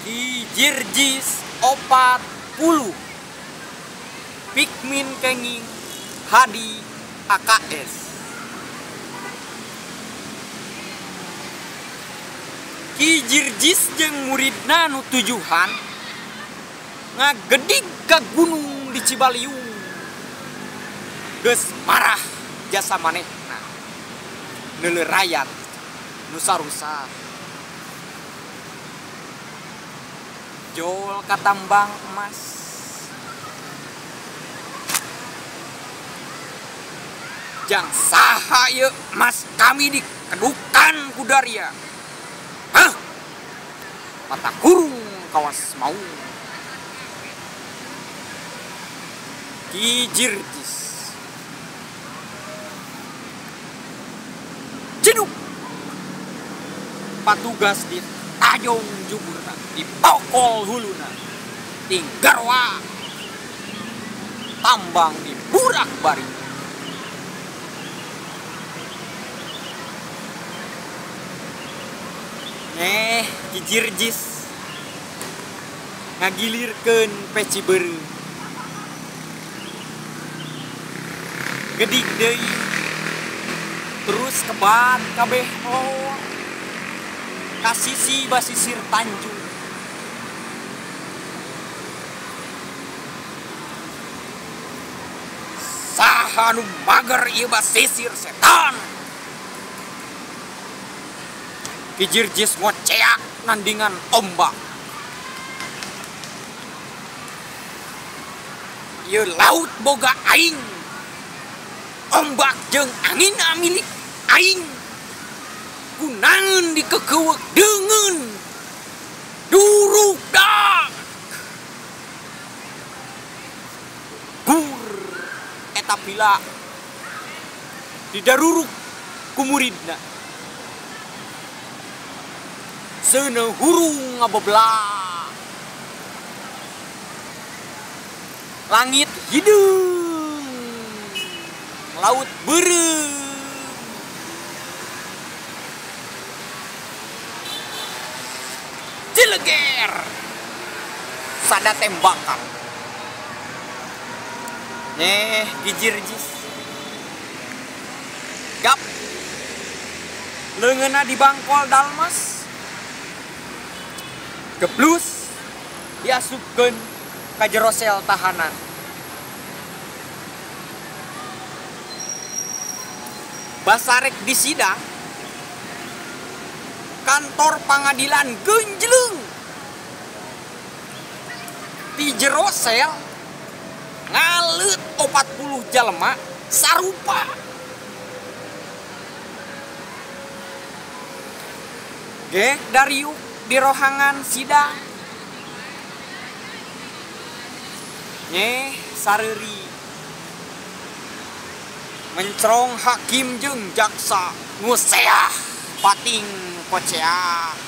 Ki Jirjis 40 Pikmin kenging Hadi AKS. Ki Jirjis jeung muridna nu tujuhan ngagedig ka gunung di Cibaliung. Geus marah jasa manehna neuleu rayat nu sarusa. Jol ka tambang emas. Jang saha ieu emas kami dikedukan ku Daria. Hah? Mata kurung kawas mau. Ki Jirjis jeduk. Patugas ditajong juburna, dipokol huluna, tinggarwa tambang diburak bari. Ki Jirjis ngagilirkeun peci beureum. Gedig deui terus kebat kabeh lor ka sisi basisir Tanjung. Saha nu mager ieu basisir setan. Ki Jirjis ngoceak nandingan ombak. Ieu laut boga aing, ombak jeung angin milik aing. Kunangeun dikekeuweuk deungeun duruk dak. Gur eta pila didaruruk ku muridna. Seuneu hurung ngabeblak. Langit hideung, laut beureum. Cileger sada tembakan. Ki Jirjis gap leungeunna di bangkol dalmas. Geblus diasupkeun ka jero sel tahanan. Basarek disidang, kantor pangadilan genjleng. Di jero sel ngaleut 40 jalma sarupa. Gek dariuk di rohangan sidang. Nyeh sareuri mencrong hakim jeung jaksa nguseah pating koceak.